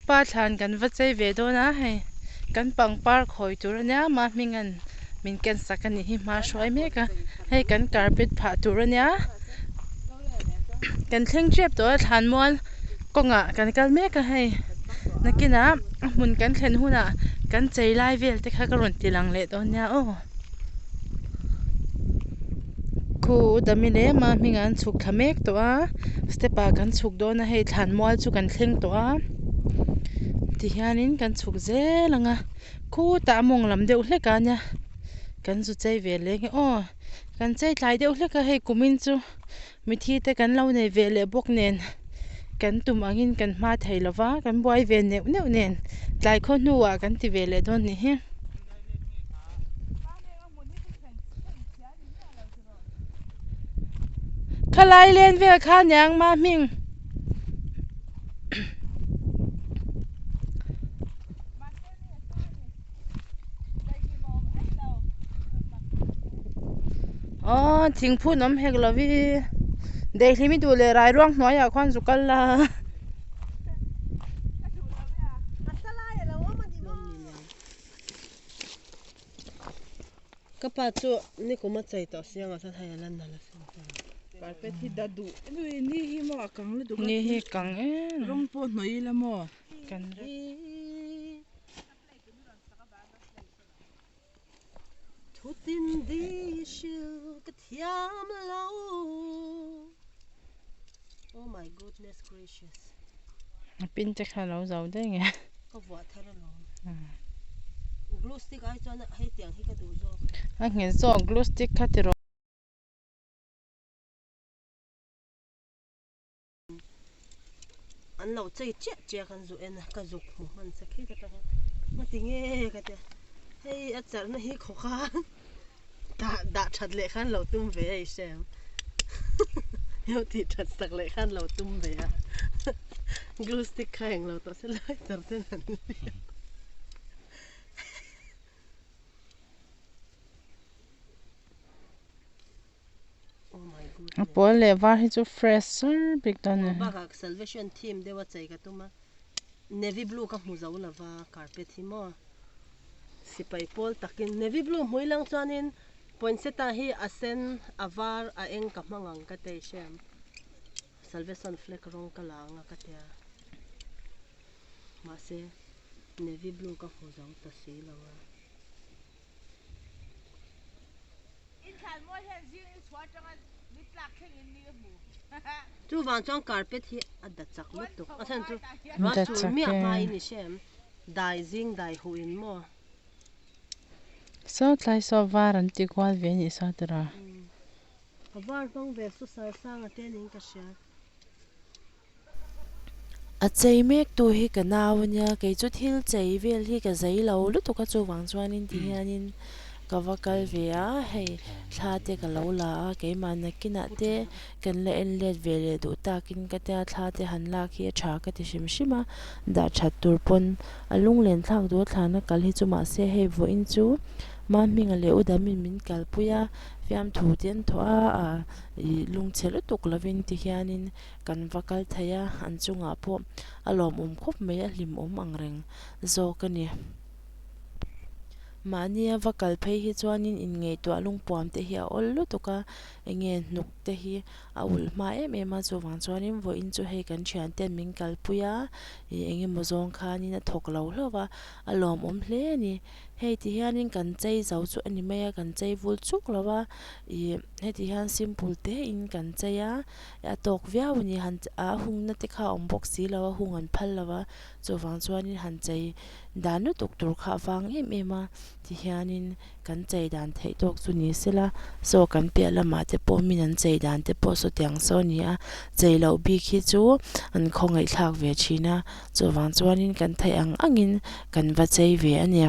pa thlan kan va chei ve dawn a hei kan pangpar khawi tur ania Mahminga'n min ken sak a nih hi hma hruai mek a hei kan carpet phah tur ania kan thleng tep tawh a thlan mual kawngah kan kal mek a hei nakinah a hmun kan thlen hunah kan chei lai vel te kha ka rawn ti lang leh dawn nia aw. Khu dami leh ama hmingah an chhuk thla mek tawh a step ah kan chhuk dawn a hei thlan mual chu kan thleng tawh a tihianin kan chhuk zel ang a khutah a mawng lam deuh hlek ah nia kan zu chei ve leh nge aw kan chei tlai deuh hlek a hei kumin chu mithi te kan lo nei ve leh bawk nen kan tum angin kan hma thei lo va kan buai ve neuh neuh nen tlai khaw hnuah kan ti ve leh dawn nih hi. Khalai len vel kha niang ma hming. Aw thingphun awm hek lo i daihlim i duh leh rai ruang hnuaiah khuan zu kal la. Ka pa chu nikum a chei tawh siang ah chuan hei a la nalh a sin ta. Carpet hi da duh ni hi maw a kang lutuk a ni hi kang em rawng pawh hnawih ila maw kan Thutin di hril ka thiam lo Oh my goodness gracious. A pin te kha lo zo daih nge. Ka vuah thar alawm. Glue stick ai chuan hei tiang hi ka duh zawk. A nghet zawk glue stick kha ti rawh. An lo chei chiah chiah kan zu en a ka zuk hmu hman sa khi ta tak a nga ti nge ka tia hei a charh na hi khaw khan dah dah that leh khan lo tum ve a i hre ang heu tih that sak leh khan lo tum ve a glue stick kha englo tawh se lai tar ten an hliam. A pawl leh var hi chu fresh sar bik dawn a ni. Bakah salvation theme deuh a chei ka tum a, navy blue ka hmu zo lova carpet hi maw sipai pawl takin navy blue hmui lang chuanin poinsettia hi a sen a var a eng ka hmang ang ka tei hriam salvation flag rawng ka la ang a ka tia mahse navy blue ka hmu zo ta si lo a. Chuvang chuan carpet hi a da chak lutuk a chhan chu ruah sur miah hmain i hre em dai zing dai huh in maw. Saw tlai saw var an ti kual ve anih saw tira. A var hmang ve chu sar sanga te niin ka hria. A chei mek tu hi ka nau ania kei chu thil chei vel hi ka zei lo lutuk a chuvang chuanin ti hianin ka va kal ve a hei thla te ka lo la a keimah nakinah te kan la en let ve leh duh takin ka tia thla te han lak hi a tha ka ti hrim hrim a dah that tur pawn a lunglen thlak duh a thlana kal hi chu mahse hei vawiin chu Mahminga leh U Damin min kalpui a fiamthu te an thawh a ah ih lungchhe lutuk lovin ti hianin kan va kal thei a, an chungah pawh a lawmawm khawp mai a hlimawm ang reng zawk a ni. Mahnia va kal phei hi chuanin inngaihtuah lungpuam te hi a awl lutuk a, enge hnuk te hi a ulh hma em em a, chuvang chuanin vawiin chu hei kan thianten min kalpui a, ih engemaw zawng khanin a thawk lo hlauh va, a lawmawm hle a ni. Hei ti hianin kan chei zo chu a ni mai a, kan chei vul chuk lo a, ih heti hian simple te in kan chei a, a tawk viau a ni han a hungna te kha a awm bawk si lo a hung an phal lo a chuvang chuanin han chei dan lutuk tur kha a vang em em a ti hianin kan chei dan theih tawk chu ni sela saw kan piah lamah te pawh min an chei dan te pawh sawtiang saw a ni a chei loh bik hi chu an khawngaihthlak ve thin a chuvang chuanin kan theih ang angin kan va chei ve a ni.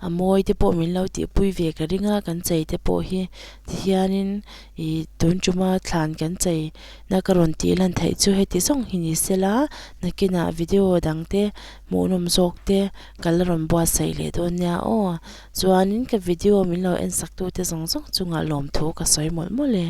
A mawi te pawh min lo tihpui ve ka ring a kan chei te pawh hi tihianin ih tun tuma thlan kan chei na ka rawn tih lan theih chu heti zawng hi ni sela nakinah video dang te hmuhnawm zawk te ka la rawn buatsaih leh dawn nia aw chuanin ka video min lo en sak tu te zawng zawng chungah lawmthu ka sawi mawlh mawlh e.